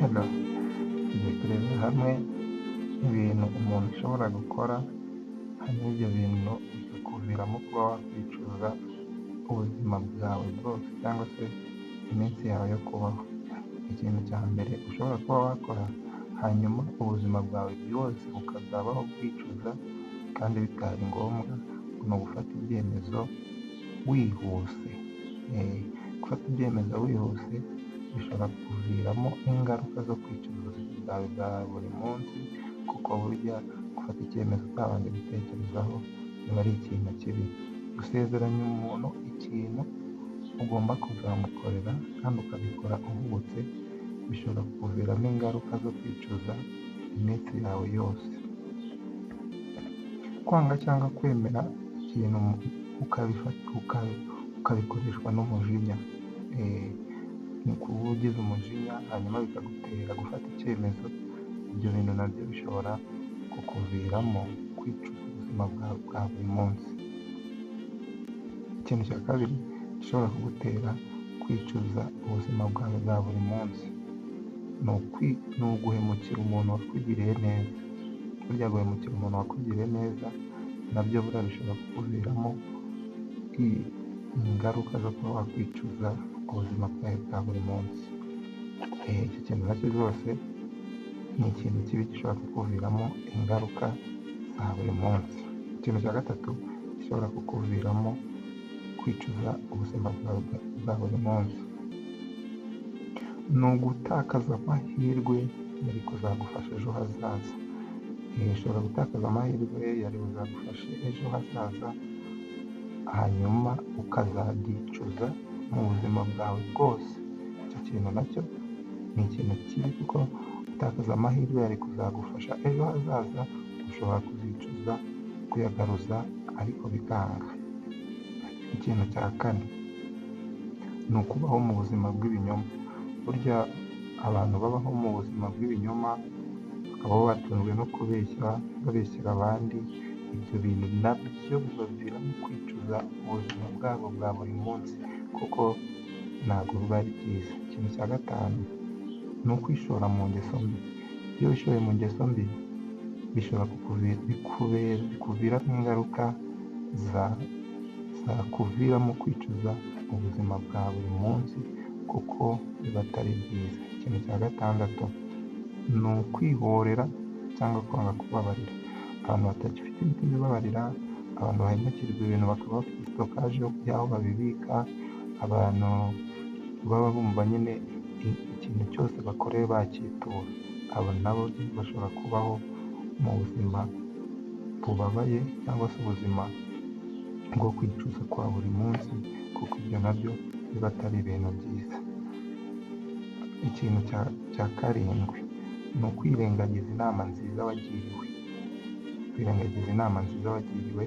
Hello, tugiye kurebera hamwe ibintu umuntu ashobora gukora, hanyuma ibyo bintu bikakuviramo kuba wakwicuza ubuzima bwawe bwose cyangwa se iminsi yawe yo kubaho. Ikintu cya mbere ushobora kuba wakora, hanyuma ubuzima bwawe bwose ukazabaho bwicuza kandi bitari ngombwa, ni ugufata ibyemezo wihuse. Gufata ibyemezo wihuse bishobora kukuviramo ingaruka zo kwicuza ubuzima bwawe bwa buri munsi, kuko burya gufata icyemezo utabanje gutekerezaho biba ari ikintu kibi. Gusezeranya umuntu ikintu ugomba kuzamukorera kandi ukabikora uhubutse, bishobora kukuviramo ingaruka zo kwicuza iminsi yawe yose. Kwanga cyangwa kwemera ikintu ukabikoreshwa n'umujinya. Ni kuba ugize umujinya hanyuma bikagutera gufata icyemezo, ibyo bintu nabyo bishobora kukuviramo kwicuza ubuzima bwawe bwa buri munsi. Ikintu cya kabiri gishobora kugutera kwicuza ubuzima bwawe bwa buri munsi, ni uguhemukira umuntu wakugiriye neza. Burya guhemukira umuntu wakugiriye neza nabyo buriya bishobora kukuviramo ingaruka zo kuba wakwicuza ubuzima bwawe bwa buri munsi. Iki kintu nacyo rwose ni ikintu kibi gishobora kukuviramo ingaruka za buri munsi. Ikintu cya gatatu gishobora kukuviramo kwicuza ubuzima bwawe bwa buri munsi, ni ugutakaza amahirwe yari kuzagufasha ejo hazaza. Ushobora gutakaza amahirwe yari buzagufashe ejo hazaza, hanyuma ukazabyicuza mu buzima bwawe bwose. Icyo kintu nacyo ni ikintu kibi kuko gutakaza amahirwe yari kuzagufasha ejo hazaza, ushobora kuzicuza kuyagaruza ariko bikanga. Ikintu cya kane ni ukubaho mu buzima bw'ibinyoma. Burya abantu babaho mu buzima bw'ibinyoma, bakabaho batunzwe no kubeshya, babeshyera abandi, ibyo bintu nabyo bibaviramo kwicuza ubuzima bwabo bwa buri munsi kuko ntabwo biba ari byiza. Ikintu cya gatanu ni ukwishora mu ngeso mbi. Iyo wishoye mu ngeso mbi bishobora bikuviramo ingaruka zakuviramo kwicuza ubuzima bwa buri munsi kuko biba atari byiza. Ikintu cya gatandatu ni ukwihorera cyangwa kwanga kubabarira. Abantu batagifite imitima ibabarira, abantu bahemukirwa ibintu bakaba bafite sitokaje y'aho babibika, abantu baba bumva nyine ikintu cyose bakorewe bakitura, abo nabo bashobora kubaho mu buzima bubabaye cyangwa se ubuzima bwo kwicuza kwa buri munsi, kuko ibyo nabyo biba atari ibintu byiza. Ikintu cya karindwi ni ukwirengagiza inama nziza wagiriwe. Kwirengagiza inama nziza wagiriwe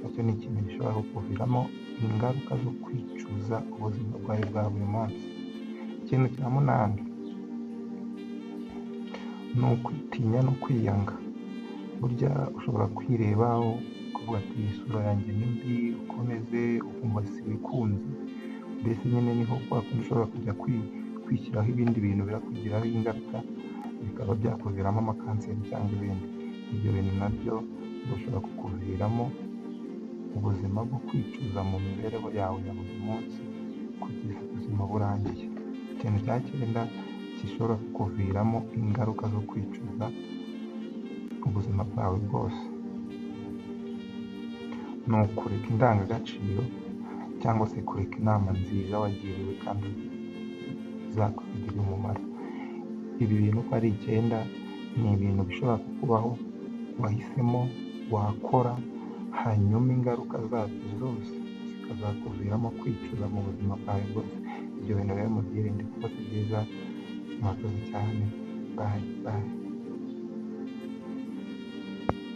nacyo ni ikintu gishobora kukuviramo ingaruka zo kwicuza ubuzima bwawe bwa buri munsi. Ikintu cya munani ni ukwitinya no kwiyanga. Burya ushobora kwireba ukavuga ati isura yanjye ni mbi, uko meze ukumva siwikunze, mbese nyine niho kwa kundi ushobora kujya kwishyiraho ibindi bintu birakugiraho ingaruka, bikaba byakuviramo amakanseri cyangwa ibindi. Ibyo bintu nabyo bishobora kukuviramo ubuzima bwo kwicuza mu mibereho yawe ya buri munsi kugeza ubuzima burangiye. Ikintu cya cyenda gishobora kukuviramo ingaruka zo kwicuza ubuzima bwawe bwose, ni ukureka indangagaciro cyangwa se kureka inama nziza wagiriwe kandi zakugirira umumaro. Ibi bintu uko ari icyenda ni ibintu bishobora kukubaho wahisemo wakora, hanyuma ingaruka zabyo zose zikazakuviramo kwicuza mu buzima bwawe bwose. Ibyo bintu rero mubyirinde kuko si byiza. Murakoze cyane, bayi bayi.